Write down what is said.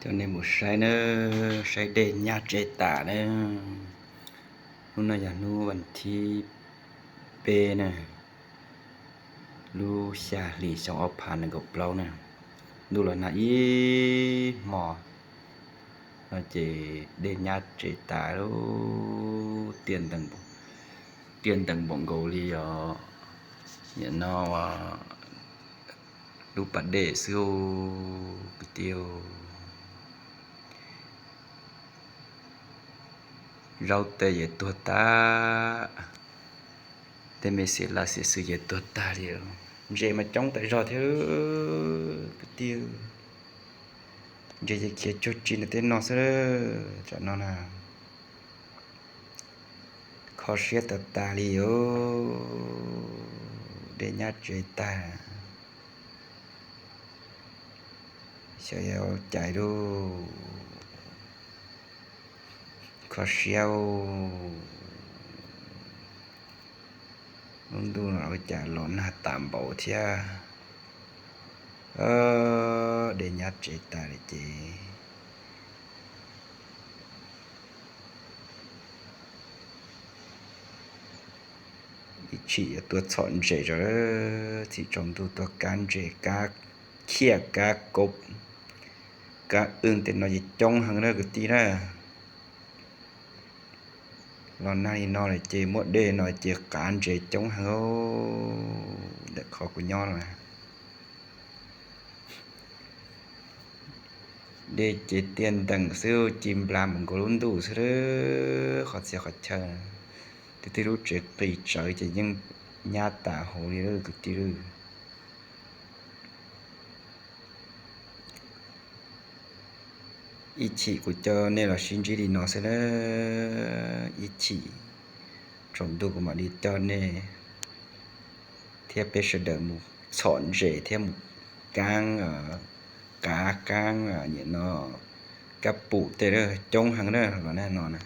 Coj nej mus saib na, saib dej nyab tsev tas na. Hnub no yog hnub vas thib peb na, lub xya hlis xyoo ob phav nees nkaum plaub na. Ntuj los nag ib hmo no ces dej nyab tsev tas lub tiaj ntees, tiaj ntees npaum nkaus li os. Nim no lub pas dej xwb kwv tij. Zaub tes ces tuag tag, tej me xiam lav xiam xwm ces tuag tag li. Ntses mas coob tas zog thiab kwv tij. Ntses ces khiav cuag tsi no tej no xwb, tam no na. Kho siab tas tas li os, dej nyab tsev tag. Xyov yog ua cas lauj, kho siab. Lub ntuj no ua cas los nag tas npaum thiab. Dej nyab tsev tas li ces ib chim yuav tuaj txhom ntses tso, txhim tsaus ntuj tuaj kab ntses, kab khiaj, kab kaub, kab wb tej no ces coob heev na kwv tij na. Los nag li no lawm ces muaj dej no ces qav ntses coob heev ntawm qhov kuv nyob no. Dej ces tiaj ntees xwb, ci nplas mus nkaus lub ntuj xwb, qhov txhia qhov chaw. Tus tij lub tsev qis tsawv ces yeej nyab tas hauv li lawm kwv tij. Ib chim kuv coj nej los sib ntsib li no xwb na, ib chim tsaus ntuj kuv mam li coj nej thiab peb sawv daws mus txhom ntses thiab mus kaab, qav kaab, nim no kab pum tej coob heev na los nag no na.